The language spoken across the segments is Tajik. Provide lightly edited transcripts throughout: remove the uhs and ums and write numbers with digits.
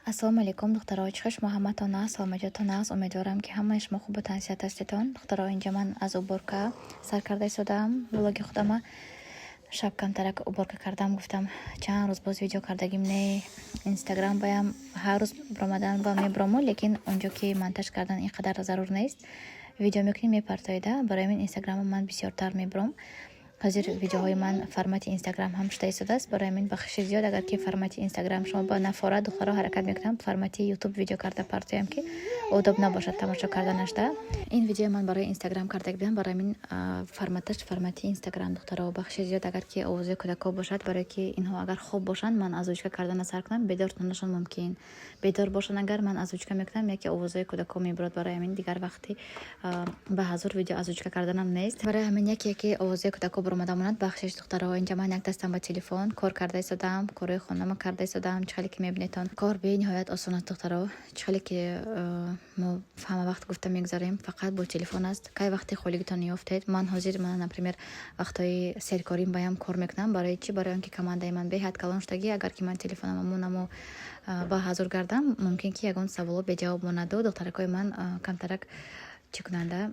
Ассалому алайкум, духтаро. Чӣ хел шумо ҳаматон аст? Саломатиётон аст? Умедворам, ки ҳамаи шумо хубу тансиҳат ҳастедон. Духтаро, инҷа ман аз уборка сар карда истодаам влоги худама. Шаб камтарак уборка кардам, гуфтам, чанд рӯз боз видео кардагим не. Инстаграм баям ҳар рӯз биромадан ба мебирому, лекин онҷо ки монтаж кардан ин қадар зарур нест. Видео мекунӣ, мепартоида. Барои ҳамин инстаграма ман бисёртар мебиром. Ҳозир видеоҳои ман формати инстаграм ҳам шуда истодааст. Барои ҳамин бахшиши зиёд, агар ки формати инстаграм шумо ба нафора. Духтаро, ҳаракат мекунам, формати ютуб видео карда партоям, ки удоб набошад тамошо карданашда. Ин видеои ман барои инстаграм карда будам, барои ҳамин форматаш формати инстаграм. Духтаро, бахшиши зиёд, агар ки овози кӯдакҳо бошад, барое ки инҳо агар хоб бошанд, ман озвучка кардана сар кунам, бедор шуданашон мумкин. Бедор бошанд агар, ман озвучка мекунам, яке овозҳои кӯдакҳо мебурад. Барои ҳамин дигар вақти ба ҳазур видео озвучка карданам нест. Барои ҳамин яке яке овозҳои кӯдакҳо баромада монад, бахшиш, духтаро. Инҷа ман як дастам ба телефон, кор карда истодаам, корҳои хонама карда истодаам. Чӣ хеле ки мебинедтон, кор бениҳоят осон аст, духтаро. Чӣ хеле ки мо ҳама вақт гуфта мегузарем, фақат бо телефон аст. Кай вақти холигитон ёфтед? Ман ҳозир, ман, например, вақтҳои серкорим баям кор мекунам. Барои чӣ? Барои он ки командаи ман беҳад калон шудагӣ. Агар ки ман телефонама монаму ба ҳазур гардам, мумкин ки ягон саволо беҷавоб монаду духтаракҳои ман камтарак чӣ кунанда,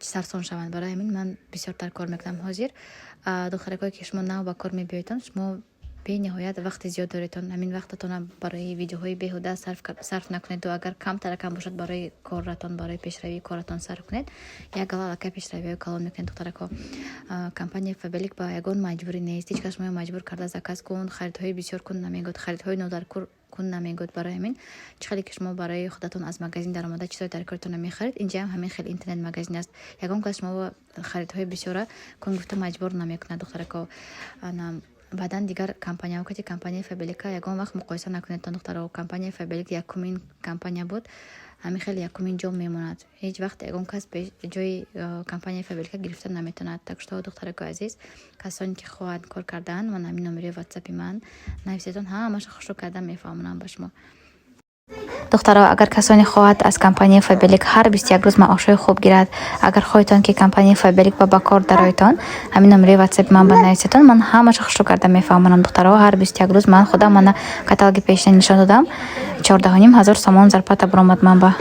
сарсон шаванд. Барои ҳамин ман бисёртар кор мекунам ҳозир. Духтаракое ки шумо нав ба кор мебиёедтон, шумо бениҳоят вақти зиёд доредтон. Ҳамин вақтатонро барои видеоҳои беҳуда сарф накунеду, агар камтаракам бошад, барои корратон, барои пешравии коратон сарф кунед, як гала аллакай пешравиҳои калон мекунед. Духтаракҳо, компания Фаберлик ба ягон маҷбурӣ нест. Ҳеҷ кас шуморо маҷбур карда заказ кун, харидҳои бисёр кун намегӯяд, харидҳои нодаркур кун намегӯяд. Барои ҳамин чӣ хеле ки шумо барои худатон аз магазин даромада чизҳои дар коритонро мехаред, инҷаам ҳамин хел интернет магазин аст. Ягон кас шумо харидҳои бисёра кун гуфта маҷбур намекунад, духтаракҳо. Баъдан дигар компанияҳо кати компанияи Фаберлика ягон вақт муқоиса накунед, духтаро. Компанияи Фаберлик якумин компания буд, ҳамин хеле якумин ҷо мемонад. Ҳеҷ вақт ягон кас ҷои компанияи Фаберлика гирифта наметавонад. Так что, духтарако азиз, касоне ки хоҳанд кор кардан, ман ҳамин номери ватсапи ман нависетон, ҳамаша хушрӯ кардан мефаҳмонам ба шумо. Духтаро, агар касоне хоҳад аз компанияи Фаберлик ҳар 21 рӯз маошҳои хуб гирад, агар хоҳедтон, ки компанияи Фаберлик ба кор дароедтон, ҳамин номери ватсапи ман ба нависетон, ман ҳамаша хушрӯ карда мефаҳмонам. Духтаро, ҳар 21 рӯз ман худам мана каталоги пешина нишон додам, 14,5 ҳазор сомон зарплата баромад ман ба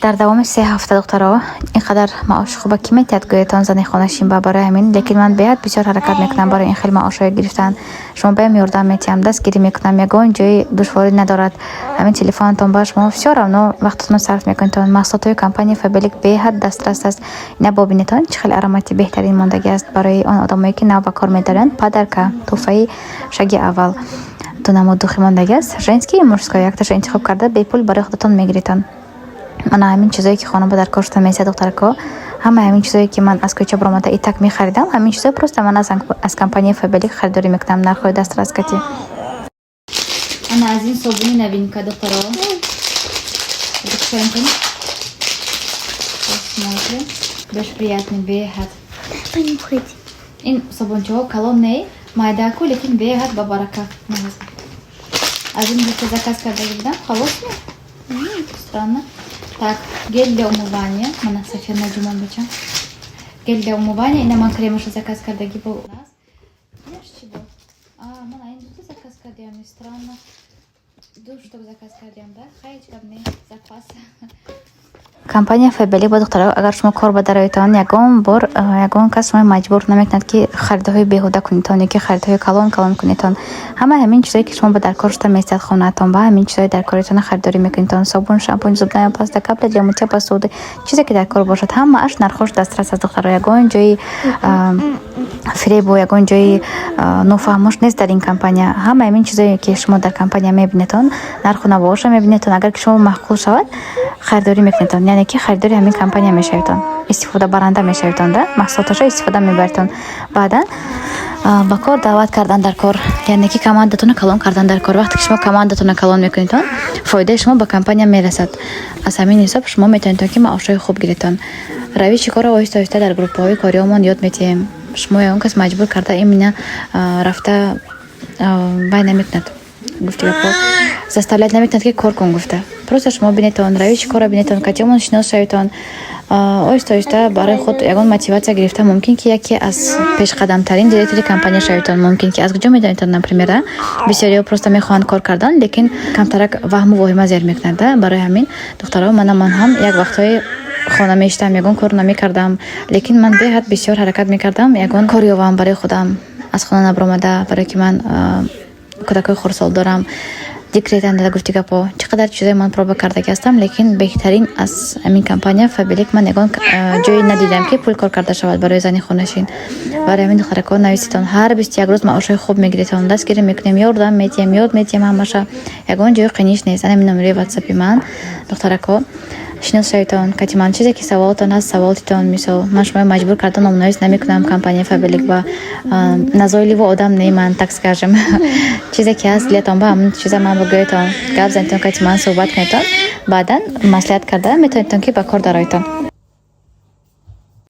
дар давоми 3 ҳафта. Духтаро, ин қадар маоши хуба кӣ метиҳад, гӯятон, зани хонашин ба? Барои ҳамин, лекин ман беҳад бисёр ҳаракат мекунам барои ин хел маошҳое гирифтан. Шумо баям ёрдам метиҳам, дастгирӣ мекунам, ягон ҷои душворӣ надорад. Ҳамин телефонатон ба шумо всё равно вақтатонро сарф мекунедтон. Маҳсулотҳои компанияи Фаберлик беҳад дастрас аст. Ина бобинетон, чӣ хеле аромати беҳтарин мондагӣ аст. Барои он одамое ки нав ба кор медоранд, подарка, тӯҳфаи шаги аввал, ду намуд духи мондагӣ аст, женский и мужской. Якташа интихоб карда, бепул барои худатон мегиритон. Мана ҳамин чизое ки хона ба дар кор шуда месиҳад, духтарако, ҳамаи ҳамин чизое ки ман аз кӯча баромада и так мехаридам, ҳамин чизо просто ман аз компанияи Фаберлик харидорӣ мекунам, нархҳои дастрас кати. Ана аз ин собуни новинка, духтаро, кушоем, посмотрим. Беш приятный беҳад. Понюхать. Ин собунчаҳо калон не, майдаку, лекин беҳад ба барака. Аз ин гуфта заказ карда будам. Халос ми? Странно. Так, гель для умывания. Мана София наҷумон бачам. Гель для умывания. Ина ман кремаша заказ кардаги бо. Знаешь чего? А, мана ин дута заказ кардиам, странно. Ду штук заказ кардиам, да? Хай, ҳеҷ гап не, запас. Компания Фаберлик ба, духтаро, агар шумо кор ба дароитон, ягон бор ягон кас шумо маҷбур намекунад, ки харидҳои беҳуда кунедтон ё ки харидҳои калон калон кунедтон. Ҳамаи ҳамин чизое ки шумо ба дар кор шуда местиҳад хонаатон, ба ҳамин чизҳои дар коритон харидорӣ мекунедтон: собун, шампунь, зубная паста, капля для мытья посуды, чизе ки дар кор бошад, ҳамааш нархош дастрас аст. Духтаро, ягон ҷои фиребу ягон ҷои нофаҳмош нест дар ин компания. Ҳамаи ҳамин чизое ки шумо дар компания мебинедтон, нарху навоҳоша мебинедтон, агар ки шумо маъқул шавад, харидорӣ мекунедтон, яъне ки харидори ҳамин компания мешаведтон, истифодабаранда мешаведтон да, маҳсулоташро истифода мебаредтон. Баъдан ба кор даъват кардан дар кор, яъне ки командатонро калон кардан дар кор. Вақте ки шумо командатонро калон мекунедтон, фоидаи шумо ба компания мерасад. Аз ҳамин ҳисоб шумо метавонедтон, ки маошҳои хуб гиредтон. Равиши корро оҳиста оҳиста дар группаҳои кориёмон ёд медиҳем. Шумо ягон кас маҷбур карда именно рафта вай намекунад, гуфти гапҳо, заставлять намекунад, ки кор кун гуфта. Просто шумо бинетон, равиши корро бинетон, катиёмон шинос шаведтон. Оҳиста оҳиста барои худ ягон мотиватсия гирифта, мумкин ки яке аз пешқадамтарин директори компания шаведтон. Мумкин ки, аз куҷо медонедтон? Например, бисёриҳо просто мехоҳанд кор кардан, лекин камтарак ваҳму воҳима зер мекунад. Барои ҳамин, духтаро, мана ман ҳам як вақтҳои хона мешитам, ягон кор намекардам, лекин ман беҳад бисёр ҳаракат мекардам ягон кор ёвам барои худам, аз хона набаромада, барое ки ман кӯдакҳои хурдсол дорам, декрет анда. Гуфти гапо, чӣ қадар чизое ман проба кардаги ҳастам, лекин беҳтарин аз ҳамин компания Фаберлик ман ягон ҷое надидам, ки пул кор карда шавад барои зани хонашин. Барои ҳамин, духтаракҳо, нависитон, ҳар 21 рӯз маошҳои хуб мегиритон, дастгирӣ мекунем, ёрдам медиҳем, ёд медиҳем ҳамаша, ягон ҷои қиниш нест. Ана ҳамин номерои ватсапи ман, духтаракҳо, шинос шавитон кати ман. Чизе ки саволотон ҳаст, савол титон. Мисол, ман шуморо маҷбур карда номнавис намекунам компания Фаберлик ба, назойливо одам не ман, так скажем. Чизе ки ҳаст дилатон ба, ҳамон чиза ман бигӯетон, гап занитон, кати ман суҳбат кунедтон, баъдан маслиҳат карда метавонедтон, ки ба кор дароитон.